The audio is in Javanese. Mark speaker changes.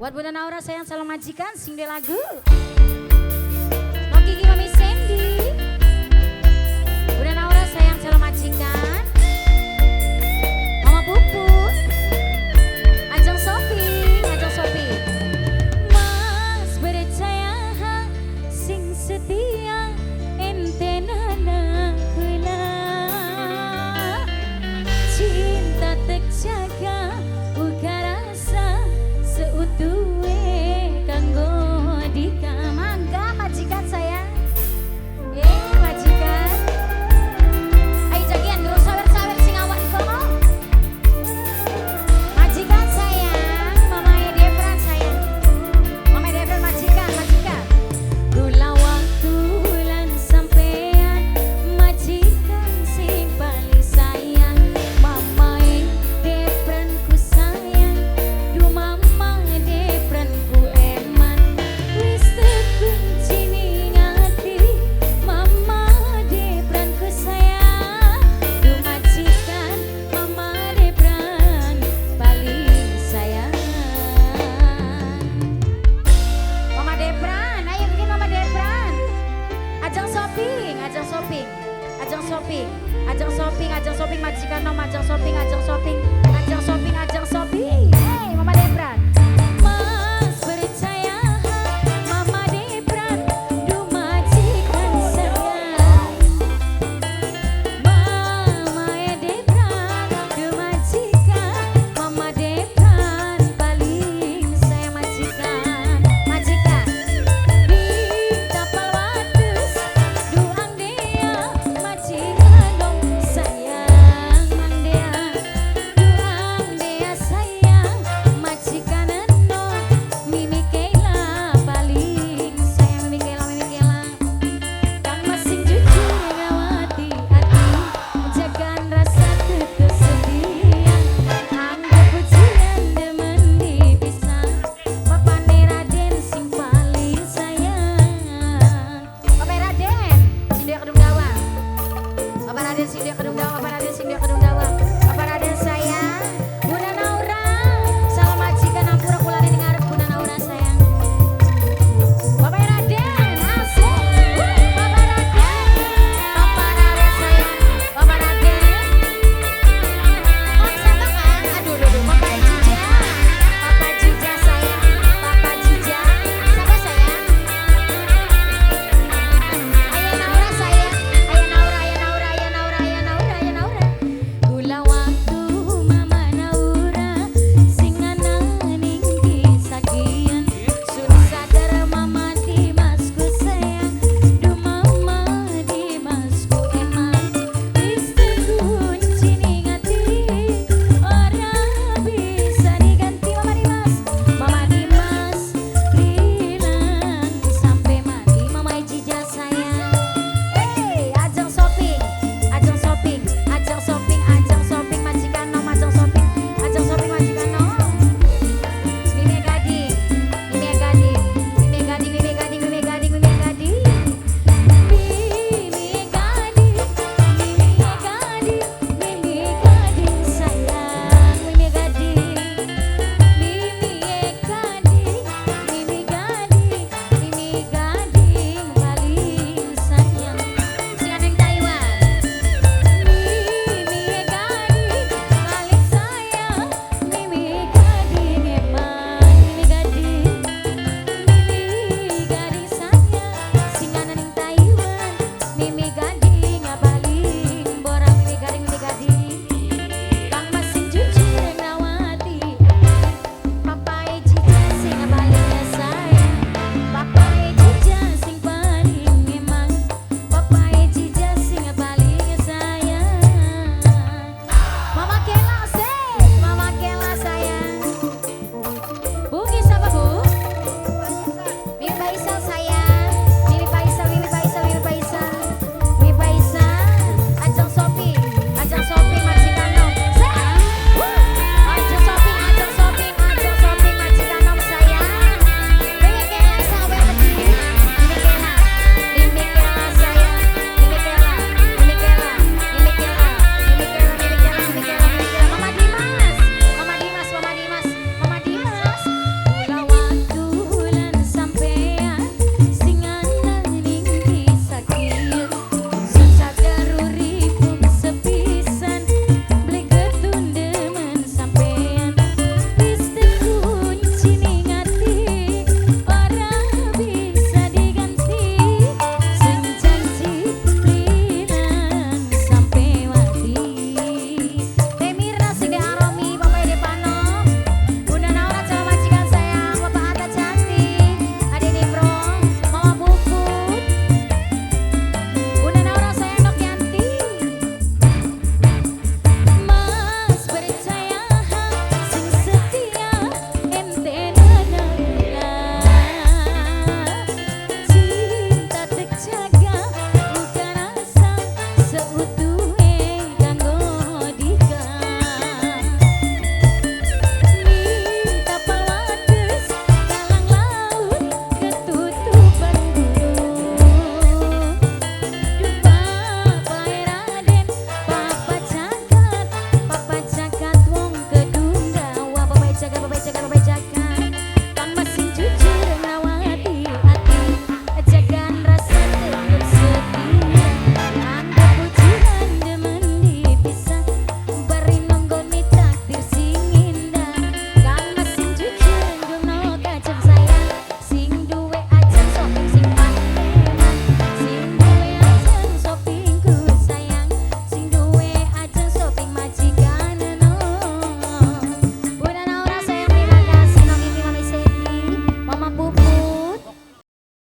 Speaker 1: Buat Bunda Naura sayang salam majikan sing de lagu. Oke Kiki Mami Sandy. Bunda Naura sayang salam majikan. Mama Puput. Ajeng Sopi, Ajeng Sopi. Mas percaya sing setia entenana kula. Cinta terjaga uga rasa seutuhe kanggo dika. Mangga majikan sayang. Majikan. Ayo jagian terus sawer-sawer sing awan kono. Majikan sayang, Mama Debran sayang. Mama Debran majikan, majikan. Kula waktu lan sampean majikan sing paling sayang. Mama Debran ku sayang, du Mama Debran ku eman. Wis terkunci ning ati, Mama Debran ku sayang. Du majikan Mama Debran paling sayang. Mama Debran, ayo bikin Mama Debran. Ajeng shopping, ajeng shopping, ajeng shopping, ajeng shopping, ajeng shopping majikan nom, ajeng shopping, ajeng shopping, ajeng shopping, ajeng shopping. Hey, Mama Debran. Mas percaya Mama Debran du majikan sayang. Mama Debran du majikan, Mama Debran paling sayang majikan, majikan. Di tapal wates du ang dea majikan dong sayang mang dea, du ang dea sayang majikan eno Mimi Kela paling sayang Mimi Kela, Mimi Kela. Kang Mas sing jujur ngawati ati, jagan rasa tutus setia. Anggap pujian demen dipisah, Bapane Raden sing paling sayang. Bapak Raden, sing dia kedung dawa. Bapak Raden sing dia kedung dawa, Bapak Raden.